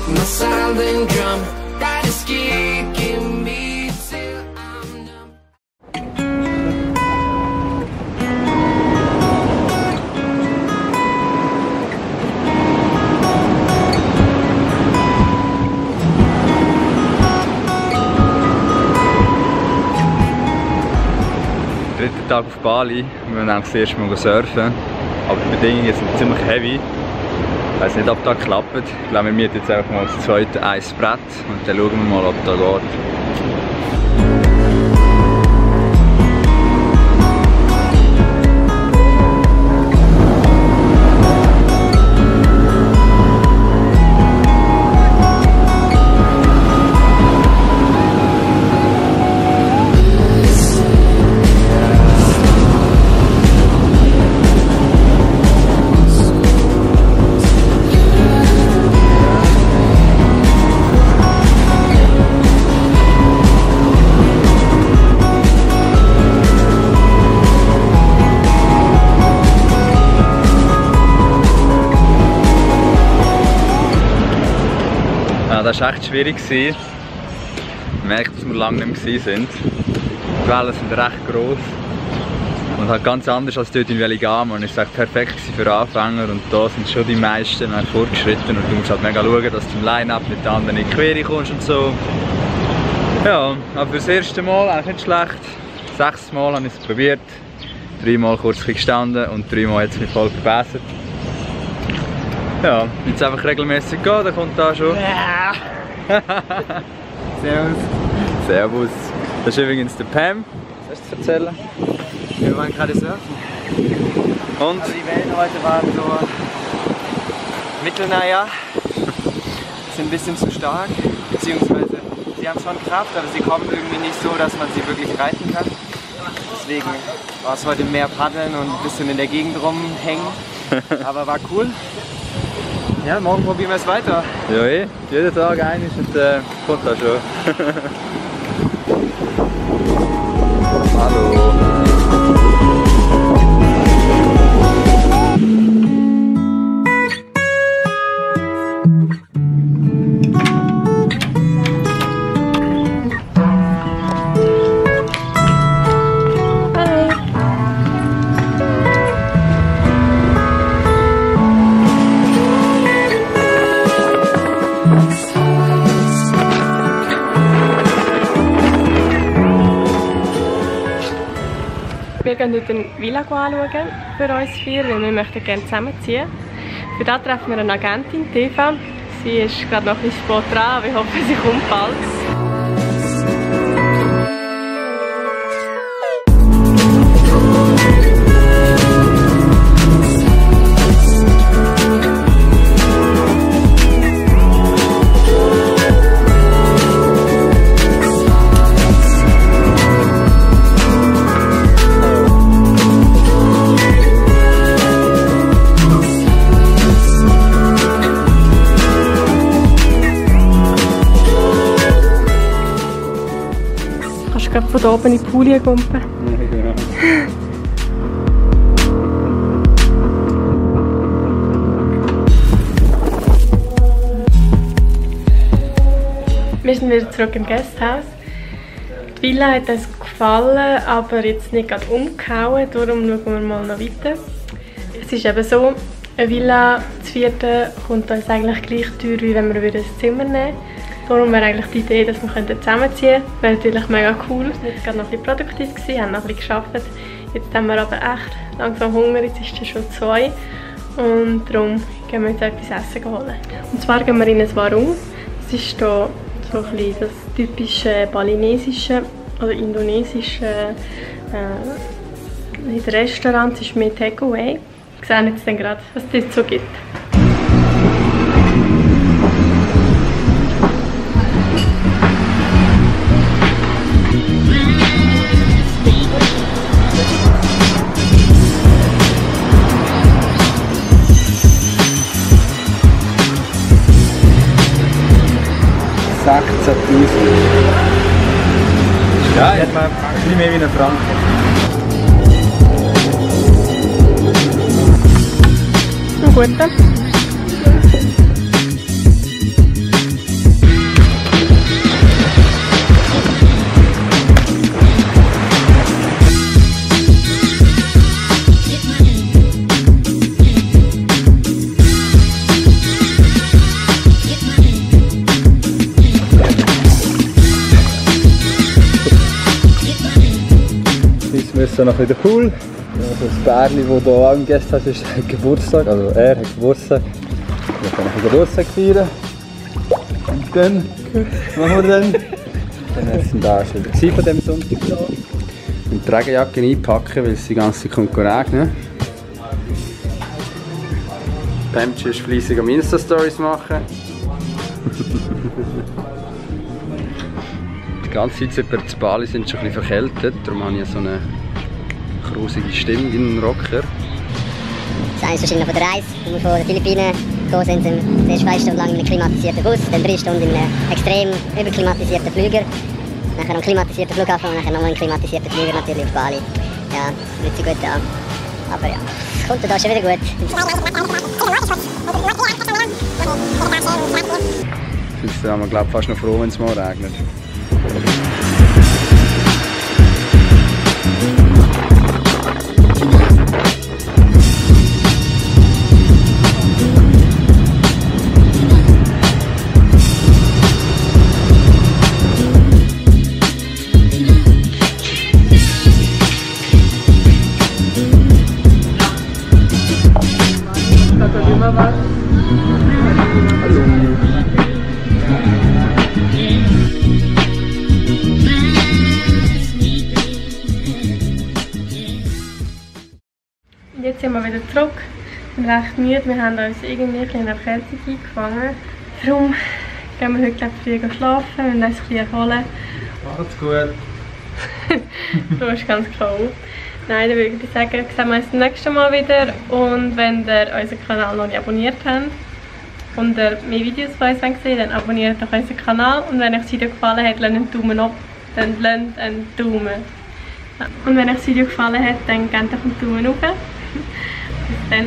my silent drum. Ride a ski, give me till I'm numb. Dritter Tag auf Bali. Wir wollen eigentlich das erste Mal surfen. Aber die Bedingungen sind ziemlich heavy. Ich weiß nicht, ob das klappt. Ich glaube, wir mieten jetzt einfach mal das zweite Eisbrett und dann schauen wir mal, ob das geht. Das war echt schwierig. Man merkt, dass wir lange nicht mehr waren. Die Wellen sind recht gross und halt ganz anders als dort in Veligamo. Und es war perfekt für Anfänger und da sind schon die meisten fortgeschritten und du musst halt mega schauen, dass du im Line-Up mit den anderen in die Quere kommst und so. Ja, aber für das erste Mal eigentlich nicht schlecht. 6 Mal habe ich es probiert, 3 Mal kurz gestanden und 3 Mal hat es mich voll gebessert. Ja, jetzt einfach regelmäßig gehen, dann kommt da schon. Ja. Servus. Servus. Das ist übrigens der Pam. Was hast du zu erzählen? Wir waren gerade surfen. Und? Also die Wellen heute waren so mittelnaja. Sind ein bisschen zu stark. Beziehungsweise sie haben schon Kraft, aber sie kommen irgendwie nicht so, dass man sie wirklich reiten kann. Deswegen war es heute mehr Paddeln und ein bisschen in der Gegend rumhängen. Aber war cool. Ja, morgen probieren wir es weiter. Ja, jeden Tag eines und kommt das schon. Hallo. Wir gehen heute eine Villa anschauen für uns 4, weil wir möchten gerne zusammenziehen. Für das treffen wir eine Agentin, Eva. Sie ist gerade noch ein bisschen spät dran, aber ich hoffe, sie kommt bald. Von da oben in die Poolie gumpen. Ja. Wir sind wieder zurück im Gasthaus. Die Villa hat uns gefallen, aber jetzt nicht gerade umgehauen, darum schauen wir mal noch weiter. Es ist eben so, eine Villa zu 4. kommt uns eigentlich gleich teuer, wie wenn wir ein Zimmer nehmen würden. Darum wäre eigentlich die Idee, dass wir zusammenziehen könnten. Wäre natürlich mega cool. Wir waren gerade noch ein bisschen produktiv, haben noch ein bisschen gearbeitet. Jetzt haben wir aber echt langsam Hunger, jetzt ist es schon 2. Und darum gehen wir jetzt etwas essen holen. Und zwar gehen wir in ein Warung. Das ist hier so ein bisschen das typische balinesische oder indonesische Restaurant. Es ist mehr Takeaway. Wir sehen jetzt dann gerade, was es dort so gibt. Ja, jetzt mal ein bisschen mehr wie ein Franken. Ein guter. ist noch ein bisschen cool. Das Bärli, das hier auch im Gasthaus ist, hat Geburtstag. Also er hat Geburtstag. Wir können einen Geburtstag feiern. Und dann, was machen wir dann? Dann essen wir da schon wieder von diesem Sonntag. Und die Regenjacke einpacken, weil es die ganze Zeit kommt regnen. Pemche ist fleissig am Insta-Stories machen. Die ganze Zeit seit wir in Bali sind schon ein bisschen verkältet, darum habe ich so eine krusige Stimme wie ein Rocker. Das eine ist wahrscheinlich noch von der Reise, wo wir von den Philippinen gekommen sind, sind zuerst 2 Stunden lang in einem klimatisierten Bus, dann 3 Stunden in einem extrem überklimatisierten Flüger, nachher am klimatisierten Flughafen und nachher nochmal einen klimatisierten Flüger natürlich auf Bali. Ja, nicht so gut an. Aber ja, es kommt da schon wieder gut. Jetzt sind wir, glaube ich, fast noch froh, wenn es mal regnet. Jetzt sind wir wieder zurück. Wir sind recht müde. Wir haben uns irgendwie ein bisschen Erkältung eingefangen. Darum gehen wir heute früh schlafen. Wir müssen uns ein bisschen erholen. Macht's gut. Du bist ganz cool. Nein, dann würde ich sagen, sehen wir uns das nächste Mal wieder. Und wenn ihr unseren Kanal noch nicht abonniert habt und ihr mehr Videos von uns sehen wollt, dann abonniert doch unseren Kanal. Und wenn euch das Video gefallen hat, lasst einen Daumen ab. Dann lasst einen Daumen. Und wenn euch das Video gefallen hat, dann gebt doch einen Daumen hoch. Bis dann.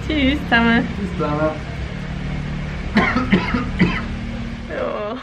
Tschüss zusammen. Bis dann. Ja.